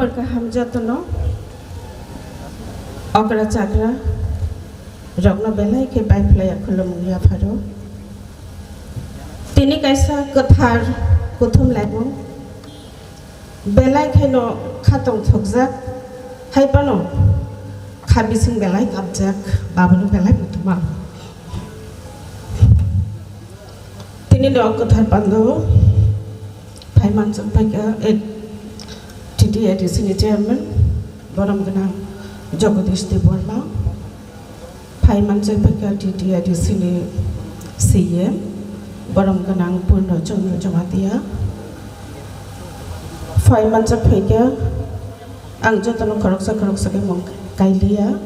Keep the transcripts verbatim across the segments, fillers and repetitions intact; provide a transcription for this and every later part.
Kaham jotono okra chakra rokno belai khe bai phlai ya khulumung yapharo. Tini kaisa kwthar kuthum laimung belai kheno khatong thokjak, hai phano kha bising belai kapjak, babono belai muthuma. Tini no kwthar pandao phai manjak phaikha, eh, T T A D C ni chairman, borom gwnang Jagadish Debbarma, phai manjak phaikha T T A D C ni C E M, borom gwnang Purno Chandra Jamatia, phai manjak phaikha, ang jotono khoroksa khoroksa khe mung kailiya,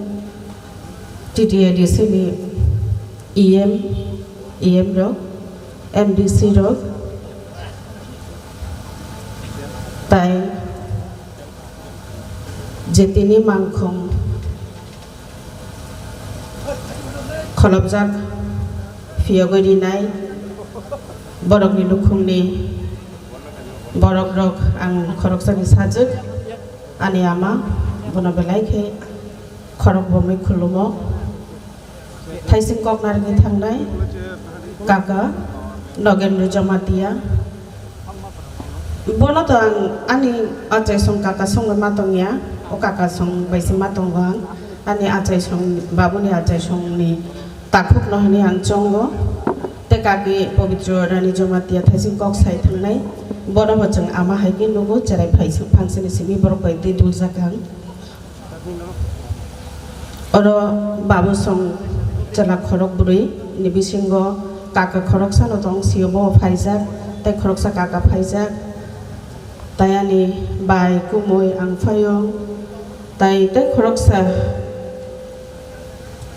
T T A D C ni E M, E M rok, M D C rok, tai je tini mangkhong kholopjak phiyogwi rinai borokni nukhungni borok rok ang khoroksani sajwk ani ama bono belai khe khorok bomwi khulumo. Thaising kok narwgwi thangnai kaka Nogendra Jamatia. Bono to ang ani achaisong kaka songwi ma tongya, o kaka song bai se ma tongo ang. Ani achaisong, babuni achaisongni takhukno hwnwi ang chongo. Tei kaki Pabitra Rani Jamatia thaising kok sai thangnai. Bono bo chwng ama hai khe nugo, cherai phaising phangsini simi borok bai twi duljak ang. Oro babu song chwla khorok bwrwi ni bisingo kaka khoroksano tong sio, bo phaijak tei khoroksa kaka phaijak, tei ani bai kumui ang phaio, tei tei khoroksa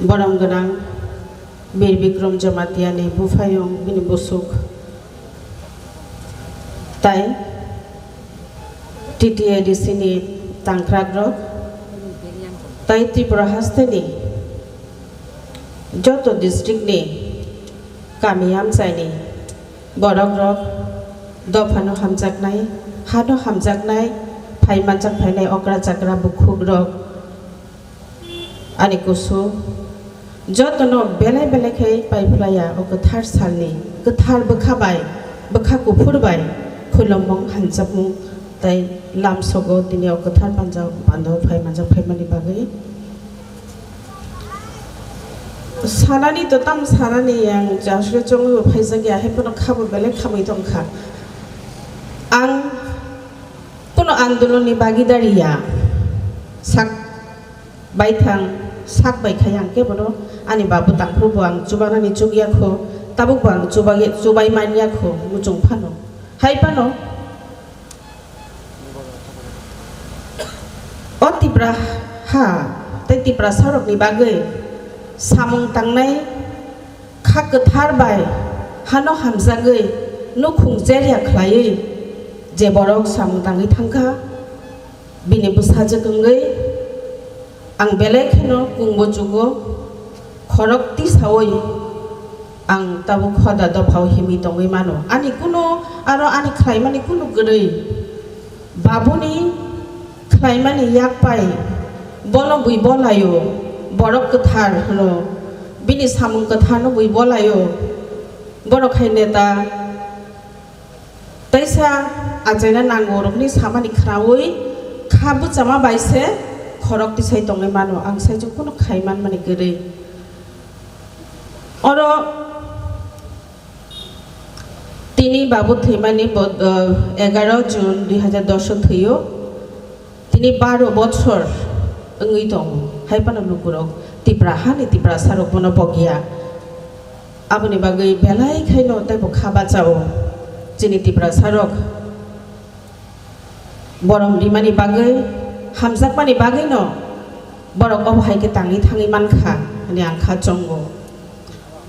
borom gwnang Bir Bikram Jamatia ni buphayung bini busuk. Tai T T A D C ni tangkrak rok, tai Tripura haste ni joto district ni kami amchai ni borok rok dophano hamjaknai, hano hamjaknai, phai manjak phainai okra chakra bukhuk rok. Ani kusu jotono belai belai khe pai phlaiya o kwthar salni kwthar bwkha bai, bwkha kuphur bai khulumung, hamjakmung tei lamsogo tini o kwthar panja pandao phai manjak phaimani bagwi. Sanani to tam sanani, ang jasre chongwi bo phaijak ya, hai phano khabo belai khamwi tongkha. Ang kono andolonni bagidari ya, sak baithang sak bai khai ang kebono ani babu tangphuru bo ang chubanani chukya kho, tabuk bo ang chubai, chubai manya kho muchung phano. Hai phano o Tipra ha tei Tiprasa rokni bagwi samung tangnai kha kwthar bai hano hamjagwi nukhung cherya khlaiwi je borok samung tangwi thangkha, bini bwsajwk wngwi ang belai kheno kungbo chugo, khorok tisaui ang tabuk hoda dophao himwi tongwi mano. Ani kunu aro ani khlaimani kunu kwrwi. Babuni khlaimani yak pai bono bui bolaio, borok kwthar hwno, bini samung kwtharno bui bolaio. Borok hai neta teisa achaina nango rokni samani khnaui kha bwchama bai se khorok tisai tongwi mano, ang saichung kunu khai manmani kwrwi. Oro tini babu thwimani bo, uh, egaroh June dui hazar dos o thwio. Tini baro bochor wngwi tongo. Hai phano lukurok Tipra hani Tiprasa rok bono bokya. Aboni bagwi belai khaino teibo kha bachao chini Tiprasa rok. Borom rimani bagwi, hamjakmani bagwino borok obo hai khe tangwi thangwi mankha hwnwi ang kha chongo.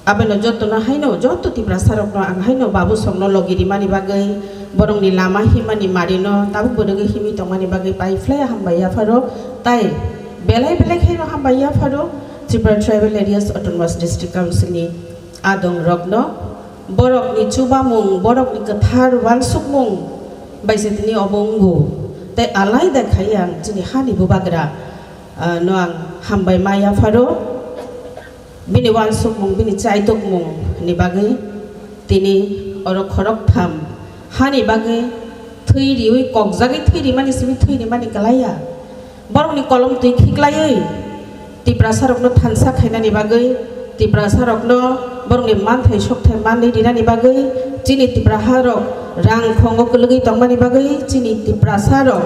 Abono jotono haino, joto Tiprasa rokno ang haino babu songno logi rimani bagwi, borokni lama himani marino tabuk bwrwgwi himwi tongmani bagwi pai phlai hambai yapharo, tai belai belai khaino hambai yapharo Tripura Tribal Areas Autonomous District Council ni adong rokno. Borokni chubamung, borokni kwthar uansukmung bai se tini obo wngo. Tei alaida khai ang chini hani bubagra, ah, no ang hambai ma yapharo. Bini uansukmung, bini chaitokmung ni bagwi tini oro khoroktham hani bagwi thwi riwi kokjagwi thwi rimani simi thwi rimani kwlaiya. Borokni kolom twi khiklaiwi Tiprasarokno thansa khainani bagwi, Tiprasarokno borokni manthai sokthai manwi rinani bagwi, chini Tiprasarok rang khongo kwlwgwi tongmani bagwi, chini Tiprasarok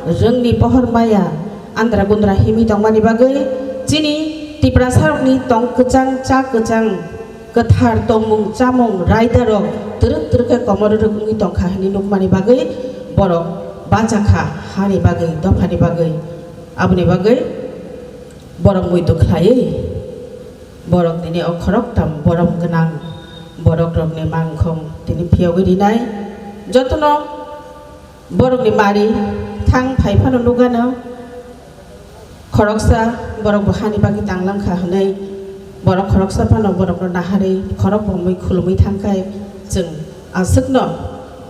rwngni pohor maya andra gundra himwi tongmani bagwi, chini Tiprasarokni tong kwchang cha kwchang kwthar tongmung chamung raidarok twrwk twrwk khe komoro rwk wngwi tongkha hwnwi nukmani bagwi borok bachakha hani bagwi, dophani bagwi. Aboni bagwi borok muitu khlaiwi, borok tini o khoroktham borom gwnang borokrokni mangkhong tini phiyogwi rinai. Jotono borokni mari thang phai phano nukgano, khoroksa borok bo hani bagwi tanglang kha hwnwi borok khoroksa phano borokno naharwi khorok bomwi khulumwi thang khai chwng aswkno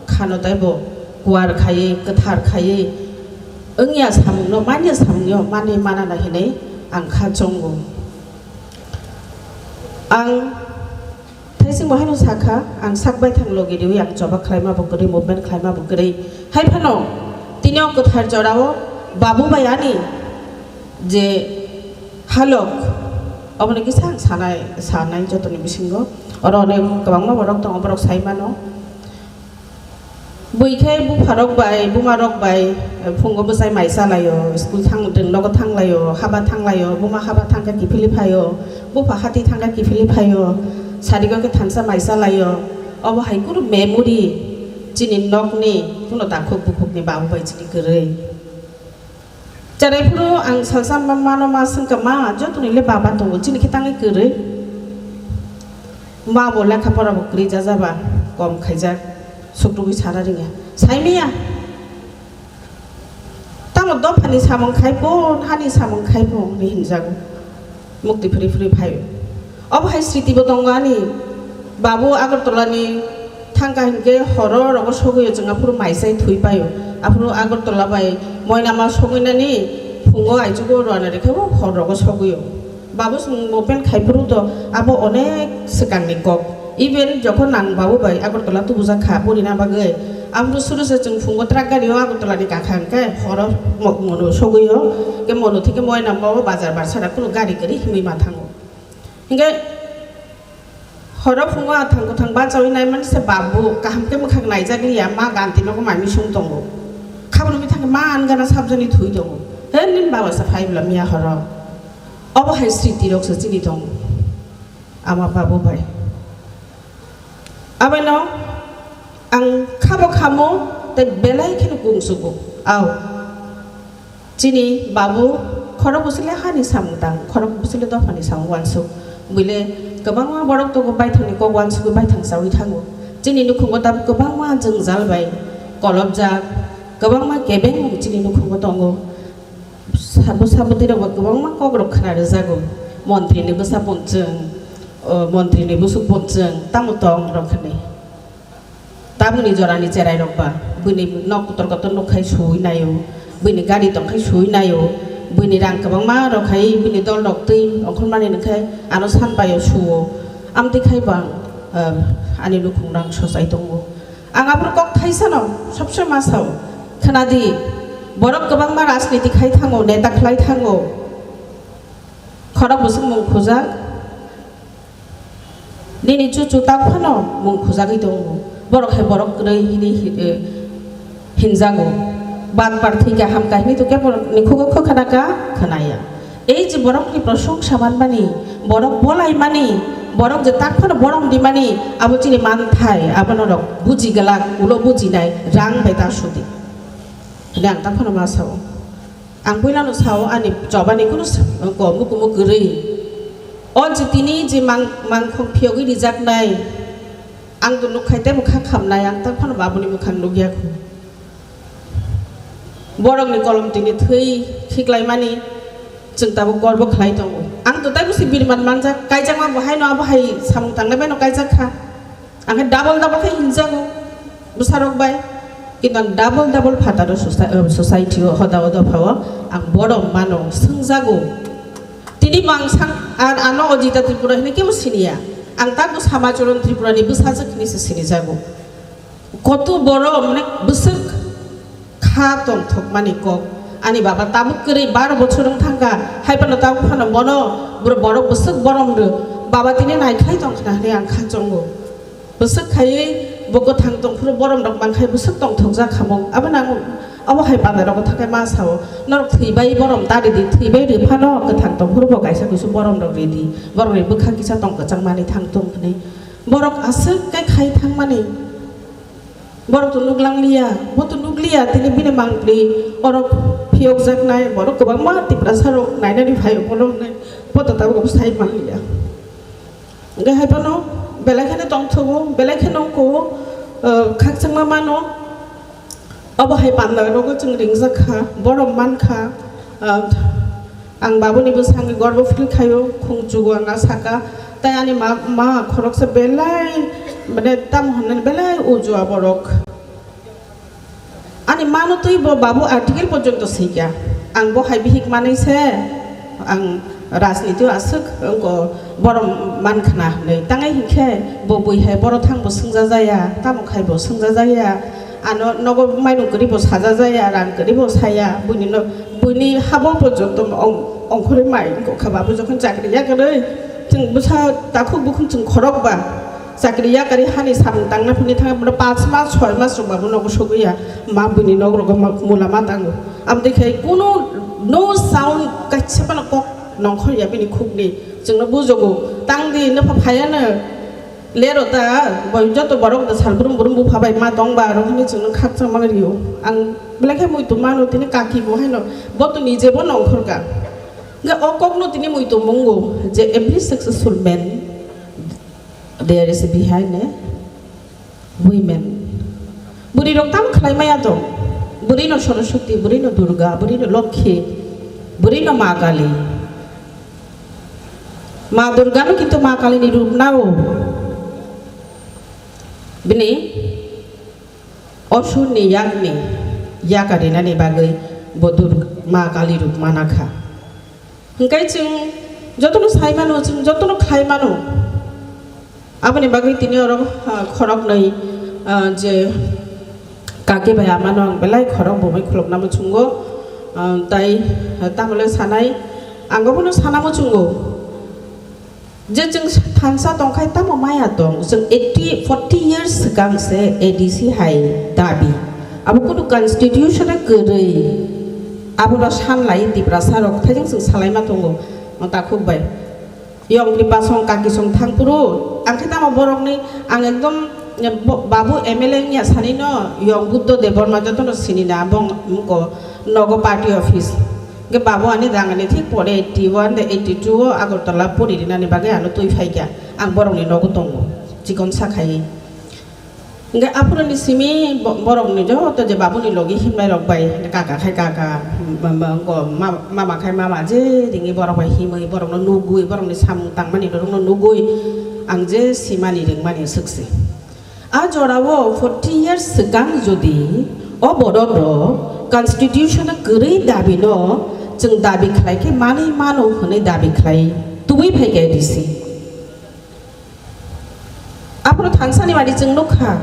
khano taibo kuar khaiwi kwthar khaiwi wngya samungno manya samungno manwi manana hinwi ang kha chongo. Ang thaising bo haino sakha, ang sak baithang logi riwi ang choba khlaima bo kwrwi, movement khlaima bo kwrwi. Hai phano tini o kwthar jorao babu bai ani je halok, oboni kisa ang sanai, sanai jotoni bisingo. Oro onek kwbangma borok tongo, borok sai mano. Bui khe bupharok bai, bumarok bai, eh, phungo bwsai mai chalaio, school thang-, nogo thanglaio, haba thanglaio, buma haba thangkha kiphilwi phaio, bupha hati thangkha kiphilwi phaio, sarigo khe thansa mai chalaio. Obo hai kunu memory chini nokni kuno takhuk bukhukni babu bai chini kwrwi. Cherai phuru ang salsa ma-, mano ma swngkha, "Ma, jotoni le baba tongo, chini khe tangwi kwrwi?" Ma bo lekha pora bo kwrwi jajaba, kom khaijak, sukrubwi sana rwngya. Saimaya, tamo dophani samung khai bo, hani samung khai bo, hinwi hinjago. Mukti phuri phuri phaio. Obo hai sriti bo tongo ani. Babu Agartala ni thangkha hinkhe horo rogo sogwi o, chwng aphuru mai chai thwi paio. Aphuru Agartala bai Moinama sogwi nani phungo aichugo rwna rikhe bo hor rogo sogwi o. Babu chwng movement khai phuru to abo onek swkang ni kok. Even jokhon ang babu bai Agartala tubujak kha, purina bagwi. Aphuru suru se chwng phungo truck gari o Agartala ni kakha hinkhe horo mo-, mono sogwi o. Ke mono thike Moinama o bazar bar sara kunu gari kwrwi himwi ma thango. Hinkhe horo phungo athang kwthang bachaui naimani se babu kaham khe mwkhang naijak liya, ma ganti nogo mai misung tongo. Khaboni bithang ma an gana sabjani thwi tongo. He nini baba se phai bwla miya horo. Obo hai sriti rok se chini tongo. Ama babu bai. Abeno ang khabo khamo tei belai kheno kungsugo. Au. Chini babu khorok bwswk le hani samung tang, khorok bwswk le dophani samung uansuk. Buile kwbangma borok tongo baithangni kok uansugwi baithang chaui thango. Chini nukhungo tabuk kwbangma jwngjal bai kolobjak, kwbangma kebengmung chini nukhungo tongo. Sabo sabo twi rok bo kwbangma kok rok khna rwjago. Montri ni bwsa punchwng, o, montri ni bwswk punchwng, tamo tong rok hinwi. Tabukni jorani cherai rok ba, buini nok kotor kotor nuk khai sui naio, buini gari tong khai sui naio, buini rang kwbangma rok khai buini dol rok twi ongkhormani nung khai ano san bai o suo. Amtwi khai bo ang, eh, ani nukhung rang sochai tongo. Ang aphuru kok thaisano sobsomai sao, khwnadi, borok kwbangma rajniti khai thango, neta khlai thango, khorok bwswk mung khujak. Nini chuchu tak phano mung khujagwi tongo. Borok hai borok kwrwi hini hi-, eh, hinjago. Bad par thwikha hamkha hinwi tongkhe borokni khugo kho khna kha, khna ya. Ei je borokni prosongsa manmani, borok bolaimani, borok je tak phano borom dimani, abo chini manthai, abono rok buji glak, ulo bujinai, rang bai ta sudi. Hwnwi ang tak phano ma sao. Ang puilano sao ani chobani kunu s-, ko mukumu kwrwi. O je tini je mang-, mangkhong phiyogwi rijaknai, ang to nukkhai tei mwkhang khamnai, ang tak phano babuni mwkhang nukya khu. Borokni kolom tini thwi khiklaimani chwng tabuk korbo khlai tongo. Ang to tei busi birman manjak, kaijakma bo haino abo hai samung tangnai baino kaijak kha. Ang khe double double khe hinjago bwsarok bai. Kintu ang double double phataro soci-, eh, society o hoda o dopha o ang borom mano swngjago. Tini bo ang sang-, ar ano Ajita Tripura hinwi kebo siniya. Ang tabuk Samacharan Tripura ni bwsajwk hinwi se sinijago. Koto borom mane bwswk kha tongthokmani kok. Ani baba tabuk kwrwi baro bochor wng thangkha, hai phano tabuk phano bono bro-, borok bwswk borom rw. Baba tini naikhai tongkhna hinwi ang kha chongo. Bwswk khaiwi bo kwthang tongphuru borom rok mankhai bwswk tongthokjak khamung. Abono ang obo hai panda rogo thakai ma sao, norok thwibai borom ta ridi, thwibai rw phano kwthang tongphuru bo kaisa kusu borom rok ridi. Borok ni bwkha kisa tong kwchang mani thang tong hinwi. Borok aswk khe khai thangmani. Borok to nuklang liya, bo to nukliya, tini bini mangpli orok phiyokjaknai, borok kwbangma Tiprasa rok nainani phaio bono hwnwi, bo to tabuk sai manliya. Hwnkhe hai phano belai kheno tongthogo, belai kheno wngkho, uh, khakchangma mano. Obo hai panda rogo chwng ringjak kha, borom man kha, uh, ang babuni bwskango gorbo feel khaio, khung chugo ang saka, tai ani ma, ma khoroksa belai, mane, tamo hwnwi belai ujua borok. Ani mano twi bo babu article porjonto swikha. Ang bo hai bihik manwi se, ang rajniti o aswk wngko borom mankhna hwnwi. Tangai hinkhe bo bui hai boro thang bo swngjajaya, tamo khai bo swngjajaya. Ano nogo mainung kwrwi bo sajajaya, rang kwrwi bo saya. Buini no, buini habo porjonto ong-, ongkhorwi mai wngkha babu jokhon chakri yakarwi. Chwng bwsa takhuk bukhuk chwng khorokba. Chakri yakari hani samung tangna phini thangwi bono panch mas, soi mas rok ba bono sogwi ya, ma buini nok rogo ma-, mula ma tango. Amtwi khai kuno no sound kaisa phano kok nongkhor ya bini khukni. Chwngno bujogo, tang di, no pha phaya no, lero ta, bo joto borok da sal brum brum bupha bai ma tong ba, aro hini chwngno khakchangma rio. Ang belai khe muitu mano, tini kaki bo haino, bo to nije bo nongkhor ka. Hwnkhe o kokno tini muitu mungo je every successful man, there is behind a women. Bwrwi rok tam khlai maya tong. Bwrwi no Saraswati, bwrwi no Durga, bwrwi no Lokhi, bwrwi no Ma Kali. Ma Durga no kintu Ma Kali ni rup nao. Bini Asur ni yak ni yak arinani bagwi bo Durga Ma Kali rup mana kha. Hwnkhe chwng jotono sai mano, chwng jotono khlai mano. Aboni bagwi tini oro, ah, khoroknwi, ah, je kaki bai amano ang belai khorok bo bai khulukna muchungo, ah, tai, ah, tamole sanai, ang bono sana muchungo. Je chwng thansa tongkhai tamo maya tong, chwng eighty, forty years swkang se A D C hai dabi. Abo kunu constitution-o kwrwi, abono sanlai Tiprasa rok thaijwng chwng salaima tongo, takhuk bai. Yong ni basong kaki song thangphuru, ang khe tamo borokni, ang ekdom, bo-, babu M L A wngya sani no, Yong Buddho Debbarma jotono sini na, bong, mko, nogo party office. Hwnkhe babu ani dangani thik pore eighty one de eighty two o Agartala pori rinani bagwi ano twi phaikha. Ang borokni nogo tongo, chikon sakhai. Hwnkhe aphuruni simi bo-, borokni joto je babuni logi himnai rok bai kaka khai kaka, ma-, ma-, ko-, ma-, mama khai mama je ringwi borok bai himwi borokno nugwi, borokni samung tangmani borokno nugwi ang je simani ringmani swkse. A jorao forty years swkang jodi o borok rok constitution kwrwi dabi no chwng dabi khlai khe manwi mano hwnwi dabi khlai tubui phai khe A D C. Aphuru thansani mani chwng nukha.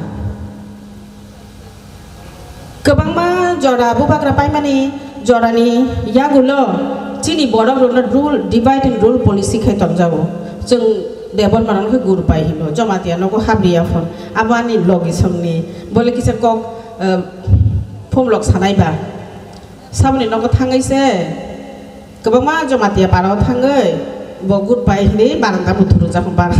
Kwbangma jora bubagra paimani jorani yagulo chini borok rokno rule, divide and rule policy khai tongjago. Chwng Debbarma rokno khe guru pai hino, Jamatia nogo habriya phon. Abo ani logi songni, bole kisa kok, eh, phumlok sanai ba. Saboni nogo thangwi se kwbangma Jamatia parao thangwi bo good bye hinwi baranda muthurujak, bar-,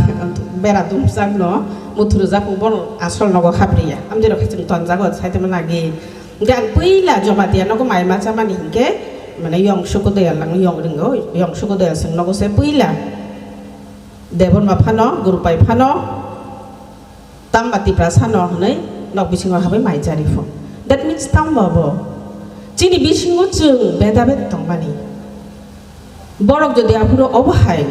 bera dumjakno muthurujak, bono asol nogo hapriya. Amjero khe chwng tonjago, saitama nagi. Hwnkhe ang puila Jamatia nogo mai ma chamani hinkhe, mane, Yong Sukodoyal, ang Yong ringo, Yong Sukodoyal chwng nogo se puila. Debbarma phano, Gurupai phano, tamba Tiprasa no hwnwi nok bisingo habwi mai chari pho. That means tamba bo. Chini bisingo chwng bedabed tongmani. Borok jodi aphuru obo hai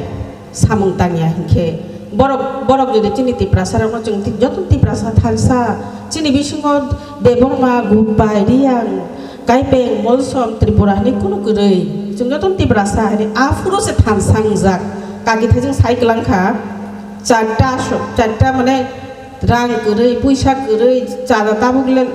samung tangya hinkhe, borok, borok jodi chini Tiprasa rokno chwng ti-, joto Tiprasa thalsa Chini bisingo Debbarma, Guppai, Riyang, Kaipeng, Molsom, Tripura hinwi kunu kwrwi. Chwng joto Tiprasa hinwi aphuru se thansa wngjak. Kaki thaijwng sai kwlang kha. Charta so-, charta mane rang kwrwi, puisa kwrwi, chada tabuk le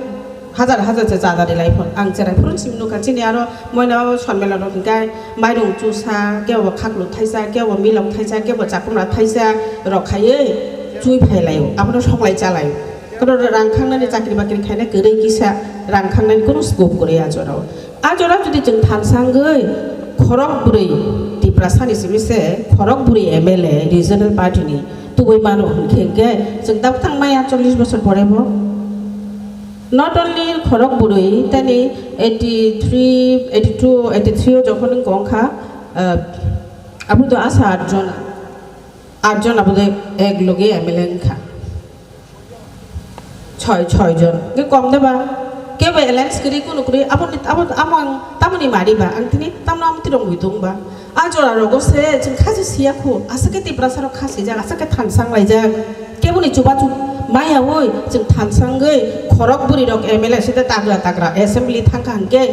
hajar hajar se chada rilai phon. Ang cherai phuru simi nukha chini aro moino sonmela rok hwnkhe mairung chusa, kebo khaklu thaisa, kebo milok thaisa, kebo chakumra thaisa rok khaiwi chui phailaio. Abono songlai chalaio. Kono rang khangnani chakri bakri khaina kwrwi kisa rang khangnani kono scope kwrwi a jorao. A jora jodi chwng thansa wngwi khorok bwrwi Tiprasani simi se khorok bwrwi M L A regional party ni tubui mano hwnkhe hwnkhe chwng tabuk thang maya chollish bosor pore bo. Not only khorok bwrwi tani eighty three, eighty two, eighty three o jokhon wng kha, ah, abo to asa at jona. At jon abo de ek loge M L A wngkha. Choi, choi jon. Nge kom de ba? Kebo alliance kwrwi kunu kwrwi abo ni, abo, amo ang tamoni mari ba? Ang tini tamno amo tirong wi tong ba? A jora rogo se chwng khaji siya khu. Aswk khe Tiprasa rok khasi jak, aswk khe thansang lai jak. Kebo ni chuba chuk maya oi chwng thansang gwi khorok bwrwi rok M L A se de tagra tagra assembly thang kha hwnkhe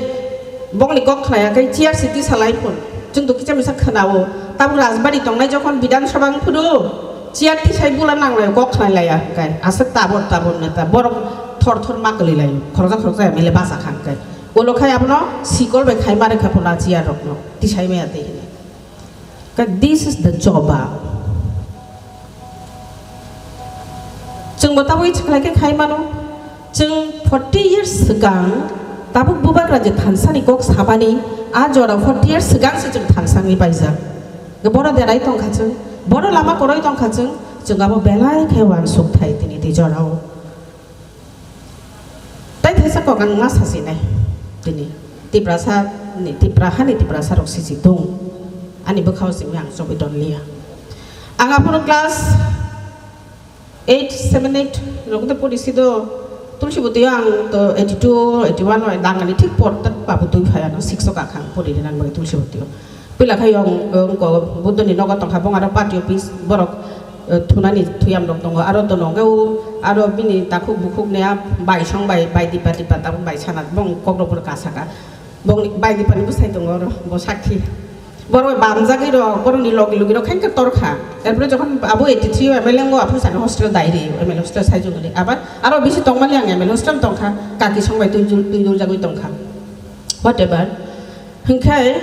bongni kok khnaya khe chair si tisa lai phun. Chwng to kicha misa khwnao. Tabuk Rajbari tongnai jokhon Bidhan Sabha wng phuru, chair tisai bula nanglai kok khnai laiya hwnkhe. Aswk tabor tabor neta. Borok thor thor ma kwlwi laio. Khoroksa khoroksa M L A basa kha hwnkhe. Ulo khai abono sikol bai khai ma rwkha phano chair rokno. Tisai maya tei hwnwi. Ka, this is the job. Chwng bo tabuk ichikhlai khe khai mano. Chwng forty years swkang tabuk bubagra je thansani kok sabani, a jora forty years swkang se chwng thansani paijak. Boro derai tongkha chwng, boro lama koroi tongkha chwng, chwng abo belai khe uansuk thai tini tei jorao. Tai thaisa kok ang ma sasinai tini Tiprasa ni, Tipra hani Tiprasa rok sisi tung. Ani bwkhao simi ang chobwi tonliya. Ang aphuru class eight, seven, eight rok de pori si do, Tulsi Bwtwi ang to eighty two, eighty one o dangani thik por ta babu twi phai ano six o kakha ang pori rinani bagwi Tulsi Bwtwi o. Pila khai yong, yong ko Buddha ni nogo tongkha bong aro party office borok, eh, thunani thuyam rok tongo aro to nongo aro bini takhuk bukhuk ne a bai song bai, bai dipa dipa tabuk bai sana bong kok rok boro kasaka. Bong bai dipa ni bwsai tongo oro bo sakhi. Borok bai bamjagwi rok, borokni logi logi rok khankhe torkha. Erpore jokhon abo eighty three o M L A wngo, aphuru sani hostel dairi, M L A hostel saijwngni. Abar aro bisi tongmani ang M L A hostel tongkha, kaki songbai twi jul, twi juljagwi tongkha. Whatever. Hinkhe,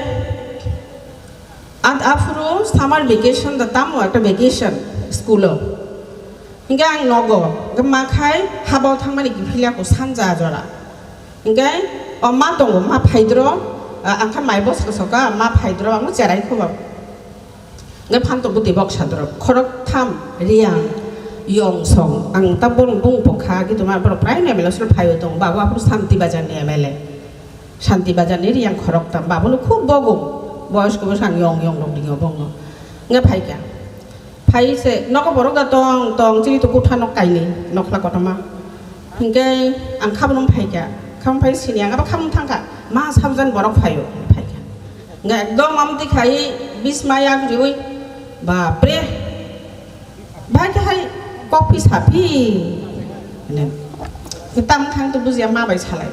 at aphuru summer vacation da tamo ekta vacation school o. Hinkhe ang nogo, hinkhe ma khai haba o thangmani kiphilya ko sanja jora. Hinkhe o ma tongo, ma phaidro, a, ang kha mai bwswk soka, ma phaidro, ang cherai khubo. Hinkhe phanto bwtwi boksa drop, khorok tham, Riyang, Yongsong, ang ta bong, bung pokha, kitu ma borok prai ni M L A solo phaiwi tongo, babo aphuru Santi Bazar ni M L A. Santi Bazar ni Riyang khorok tham, babo no khub bogo, boyos ko bwsang yong yong rok ringo bongo. Hinkhe phaikha. Phai se nogo borok da tong tong chini to kutha nok kainwi nokhla kotorma. Hinkhe ang khabrum phaikha, khabrum phai sini ang abo khabrum thangkha, ma sabjan borok phaio phaikha. Hinkhe ekdom amtwi khai bismaya riui bapre, bai khe hai kok phi saphi. Tam thang to bujiya ma bai salai.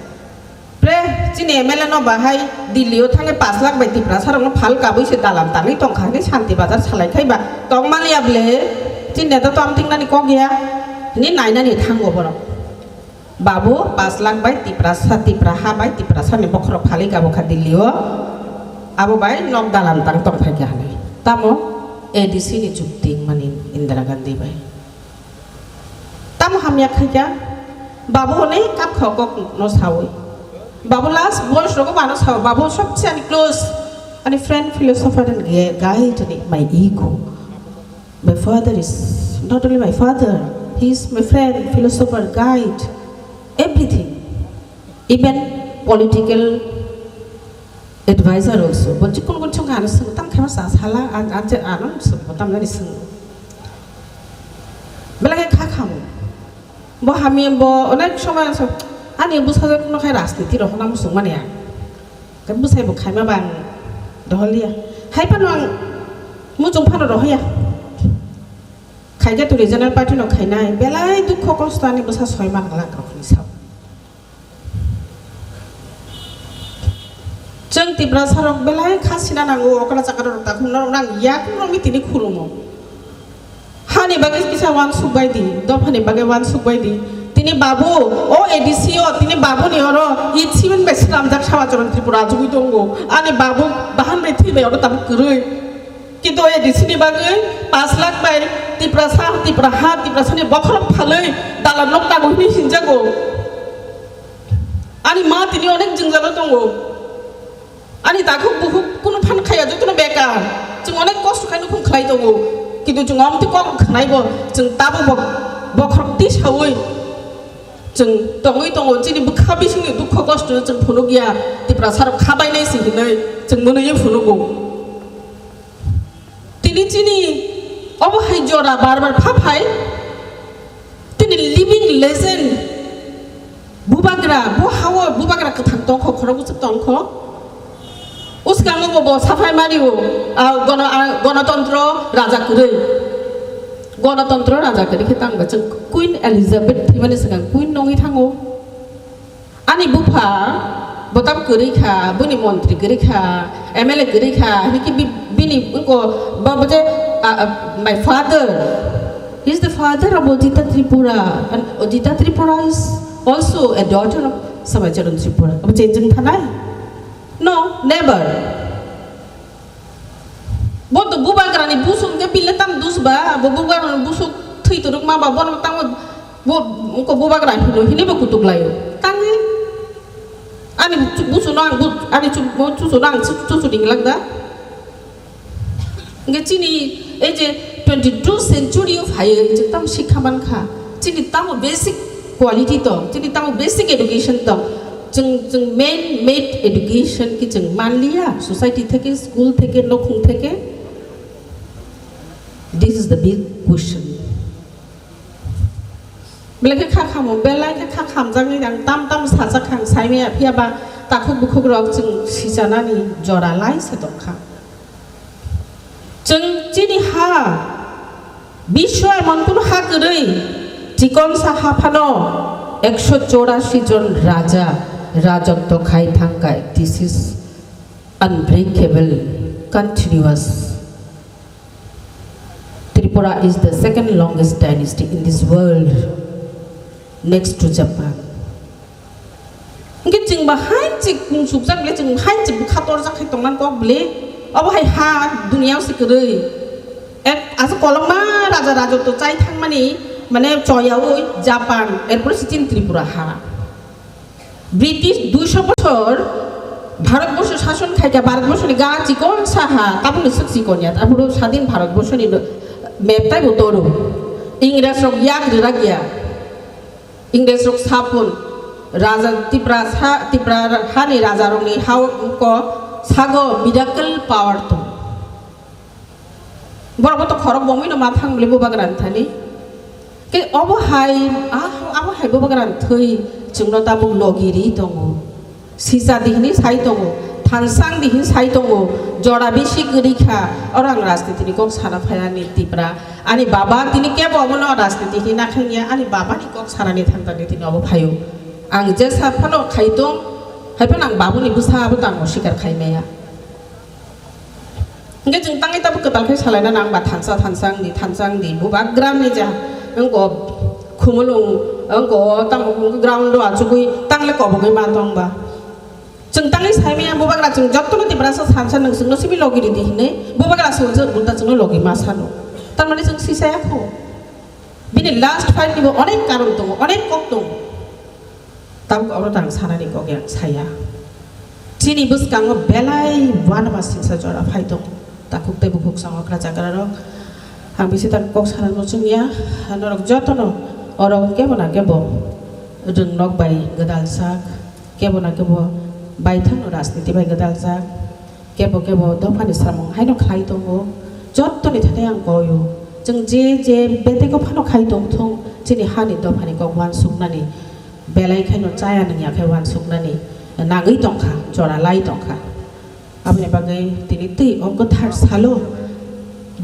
Pre, chini M L A no bahai Delhi o thangwi pash lakh bai Tiprasa rokno phal kabui se dalan tangwi tongkha hinwi Santi Bazar salai khai ba tongmani ya ble, chini neta to amthing nani kok ya hinwi nainani thango borok. Babu pash lakh bai Tiprasa, Tipra ha bai Tiprasa ni bokhorok phalwi kabo kha Delhi o, abo bai nok dalan tang tongphai kha hinwi. Tamo A D C ni chukti mani Indira Gandhi bai. Tamo hamya khaikha, babu hwnwi kap kha kok no sawi. Babu last boys rogo mano sao, babu sobse ani close, ani friend, philosopher and gui-, guide ani my ego. My father is not only my father, he is my friend, philosopher, guide, everything. Even political advisor also. Bo chikon kon chong ano sung tam khema sa sala an an je ano sung tam nani sung. Belai kha khamu. Bo hami bo onek somoy so ani bwsajwk no khai rajniti rok hwnna muchung mani ang. Khe bwsai bo khaima ba ang dohor liya. Hai phano ang muchung phano rohor ya. Khaikhe to regional party no khainai belai dukho kosto ani bwsa soi man glak rok. Tiprasa rok belai kha sina nango, okra chakra rok takhuk norok nang yak norok ni tini khulumo. Hani bagwi kisa uansuk bai di, dophani bagwi uansuk bai di. Tini babu, o A D C o, tini babu ni oro, it simin bai swnamjak Sawa Charan Tripura achugwi tongo. Ani babu bahan bai thwi bai oro tabuk kwrwi. Kintu o A D C ni bagwi pash lakh bai Tiprasa, Tipra ha, Tiprasa ni bokhorok phalwi dalan nok tabuk hinwi hinjago. Ani ma tini onek jwngjalo tongo. Ani takhuk bukhuk kunu phan khaya, jotono bekar. Chwng onek kosto khai nukhung khlai tongo. Kintu chwng omtwi kok khwnai bo, chwng tabo bo, bokhorok tisaui chwng tongwi tongo. Chini bwkha bisingni dukho kosto chwng phunukya. Tiprasa rok kha bainai se hinwi chwng mwnwi phunugo. Tini chini obo hai jora bar bar pha phai. Tini living legend. Bubagra, bo hao bubagra kwthang tongkho, khorok bwswk tongkho. Uskango bo, bo saphai mani o, ah, gono-, ah, gonotontro raja kwrwi. Gonotontro raja kwrwi khe tang ba chwng Queen Elizabeth thwimani swkang Queen nongwi thango. Ani bupha bo tam kwrwi kha, buni montri kwrwi kha, M L A kwrwi kha, hini khe bi-, bini wngko bo, bo je, ah, ah, my father, he is the father of Ojita Tripura, and Ojita Tripura is also a daughter of Sabacharan Tripura. Abo chengcheng thanai? No, never. Bo to bubagrani busuk hwnkhe bile tam dus ba, bo bubagrani busuk thwi torok ma ba, bono tamo bo, wngko bubagra hino, hini bo kutuk laio. Tangwi ani chu-, busuno ang bu-, ani chu-, bo chuchuno ang chu-, chuchu ding lak da. Hwnkhe chini ei je twenty two century o phaiwi chwng tamo sikha man kha, chini tamo basic quality tong, chini tamo basic education tong, chwng, chwng man made education khe chwng manliya, society theke, school theke, nokhung theke. This is the big question. Belai khe kha khamo, belai khe kha khamjaknai, ang tam tam sajak kha, ang saimaya, phiya ba takhuk bukhuk rok chwng sichanani jora lai se tong kha. Chwng chini ha, biswa emon kunu ha kwrwi, chikonsa ha phano ekso chorashi jon raja rajotw khai thangkha. This is unbreakable, continuous. Tripura is the second longest dynasty in this world, next to Japan. Hwnkhe chwng ba hai chik sukjak bile, chwng hai chik bwkha torjak khai tongmani kok bile, obo hai ha duniya se kwrwi. Ek aswk kolokma raja rajotw chai thangmani, mane choyaui Japan, erpore se chini Tripura ha. British duisho bochor Bharatborsho sason khaikha, Bharatborshoni ga chikon saha, tabukni swk chikon ya, tabukno sadin Bharatborshoni map taibo toro. Ingresrok yak rirak ya. Ingresrok sapun, raja Tipra sa, Tipra hani rajarokni hao ko sago miracle power tong. Borok bo to khorok bomwi no ma thang bwle bubagra ni thani. Ke obo hai, ah, abo hai bubagra ni thwi chwngno tabuk logi ri tongo. Sisa di hini sai tongo, thansang di hini sai tongo, jora bisi kwrwi kha. Oro ang rajniti ni kok sana phai ani Tipra. Ani baba tini kebo obono rajniti hini nakhang ya, ani baba ni kok sana ni thang thang tini obo phaio. Ang je sa phano khai tong, hai phano ang babu ni bwsa abo tang sikar khai maya. Hingke chwng tangwi tabuk kwtal khe salaina nang ba thansa thansa wngdi, thansa wngdi, bubagra ni ja wngko khumulwng wngko tamo wngko ground o achugwi tangle kobogwi ma tong ba. Chwng tangwi saimaya bubagra chwng jottono Tiprasa sansa nwng chwngno simi logi ridi hinwi bubagra se unsa ulta chwngno logi ma sano. Tamani chwng sisaya kho. Bini last fight ni bo onek karon tongo, onek kok tongo. Tabuk oro tang sanani kok yang saya. Chini bwskango belai uanama singsa jora phai tongo. Takhuk tei bukhuk song okra chakrarok. Ang bisi tang kok sana muchung ya. Norok jotono oro kebo na kebo rwngnok bai gwdal sak, kebo na kebo baithang rajniti bai gwdal sak. Kebo kebo dophani samung haino khlai tongo, jottoni thani ang koio. Chwng je je betego phano khai tong thung, chini hani dophani kok uansuknani belai khaino chaya nungya khe uansuknani nangwi tongkha, jora lai tongkha. Aboni bagwi tini twi o kwthar salo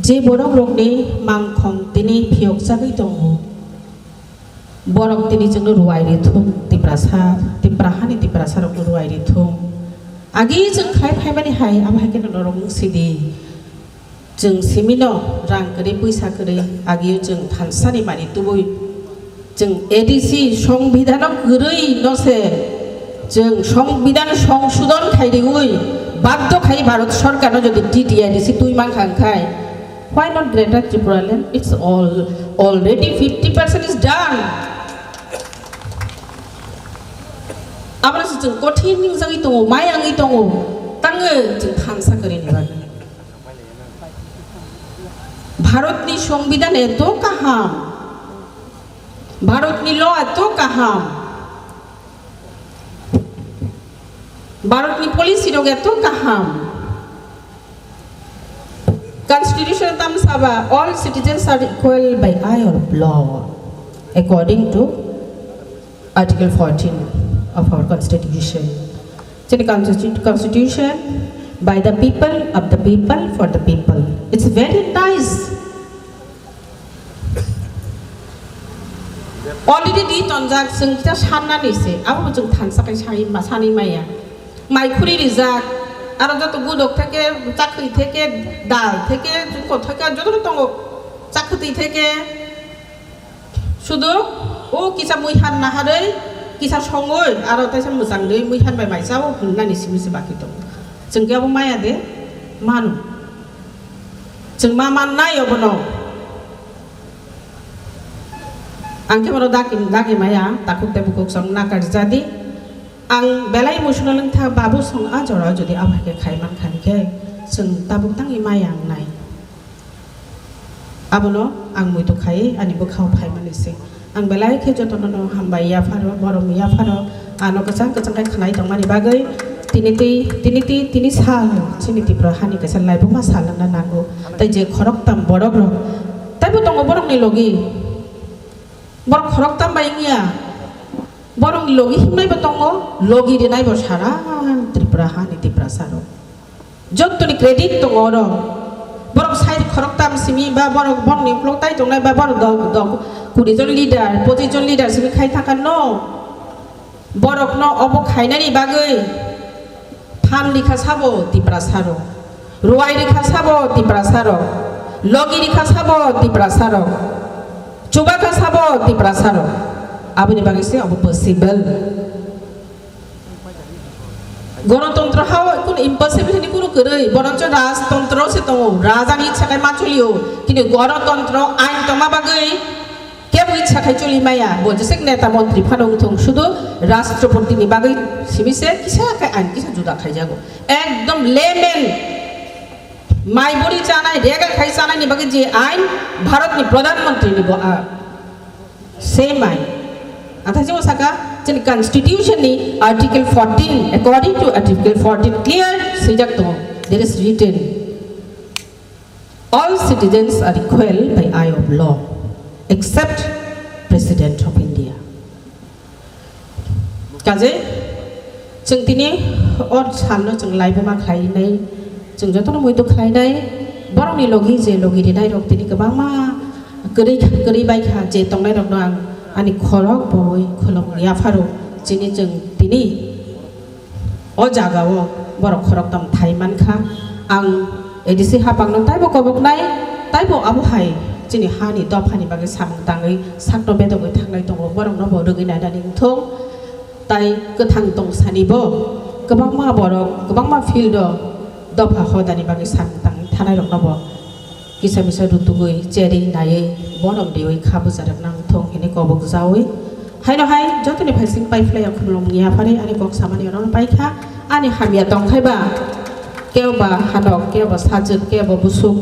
je borok rokni mangkhong tini phiyok chagwi tongo. Borok tini chwngno ruai ri thung, Tiprasa, Tipra hani Tiprasa rokno ruai ri thung. Agi chwng khai phaimani hai, abo hai kheno norok wng sidi. Chwng simino rang kwrwi, pwisa kwrwi, agio chwng thansani mani tubui. Chwng A D C songbidhano kwrwi no se, chwng songbidhan songsodhon khai riwi, baddo khai Bharat Sarkarno jodi T T A D C twi mankha khai, why not Greater Tipraland? It's all, already fifty percent is done. Aboni se chwng kothin ningjagwi tongo, mayangwi tongo, tangwi chwng thansa kwrwini bagwi. Bharatni songbidhan eto kaham, Bharatni law eto kaham, Bharatni policy rok eto kaham. Constitution tam saba, "All citizens are equal by eye of law," according to Article fourteen of our Constitution. Chini constitu-, Constitution, "By the people, of the people, for the people." It's very nice. Already di tonjak, chwng kisa sannani se, abo bo chwng thansa kai sai ma, sani maya. Mai khuri rijak, aro joto gudok theke, chakhwi theke, dal theke, jukho theke, joto tongo, chakhwtwi theke. Sudu o kisa mui han naharwi, kisa songwi, aro teisa mwchangwi mui han bai mai chao hwnani simi se baki tongo. Chwng khe abo maya de manu. Chwng ma mannai obono. Ang khe bono dagi, dagi maya, takhuk tei bukhuk song nakar jadi. Ang belai emotional wngkha, babu song a jora jodi abo hai khe khai mankha hwn khe, chwng tabuk tangwi maya wngnai. Abono ang muitu khai ani bwkhao phaimani se. Ang belai khe jotono no hambai yapharo, borom yapharo, ano kwchang kwchang khe khwnai tongmani bagwi. Tini twi, tini twi, tini sal chini Tripura hani kaisa laibuma sal wngna nango. Tei je khoroktam borok rok, taibo tongo borokni logi. Borok khoroktam bai wngya. Borokni logi himnaibo tongo, logi rinaibo sara Tripura hani Tiprasa rok. Jottoni credit tongo oro. Borok sai khoroktam simi ba borok borokni uklok tai tongnai ba borok dok, dok, kuri jon leader, pochis jon leader simi khai thangkha no. Borokno obo khainani bagwi phan rikha sabo Tiprasa rok. Ruai rikha sabo Tiprasa rok. Logi rikha sabo Tiprasa rok. Chubakha sabo Tiprasa rok. Aboni bagwi se obo possible. Gorotontro hao kunu impossible hini kunu kwrwi, boroncho rajtontro se tongo, rajani ichha khai ma chulio, kini gorotontro ain tongma bagwi kebo ichha khai chuli maya, bo jesek neta montri phano wngthung, sudu rashtrapati ni bagwi simi se kisa khai ain kisa juda khaijago. Ekdom layman, mai buri chanai, rega khai chanai ni bagwi je ain Bharat ni Pradhan Mantri ni bo a. Same ain. Athaisimo saka, chini constitution ni article fourteen, according to article fourteen, clear swijak tongo. There is written, "All citizens are equal by eye of law, except President of India." Kaje, chwng tini o salno chwng laibuma khlainai, chwng jotono muitu khlainai, borokni logi je logi rinai rok tini kwbangma kwrwi, kwrwi bai kha, je tongnai rokno ang ani khorok boi khulum yapharo, chini chwng tini o jagao borok khoroktham thai mankha. Ang A D C hapangno taibo koboknai, taibo abo hai chini hani dophani bagwi samung tangwi sakno bedogwi thangnai tongo, borokno bo rwgwi nainani wngthung. Tai kwthang tongsani bo kwbangma borok, kwbangma field o dopha hodani bagwi samung tangwi thanai rokno bo kisa misa rutugwi, cherwi, naiwi, borom riwi kha bwcharwk nang thung hwnwi kobok jawi. Haino hai jotoni phaising pai phlai ang khumlung yapharwi ani kok samani oro paikha. Ani hamya tongkhai ba, kebo ba hanok, kebo ba sajwk, kebo ba bwswk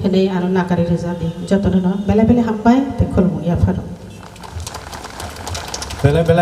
hwnwi ano nakarwi rwjadi. Jotono no belai belai hambai tei khulumung yapharo. Belai belai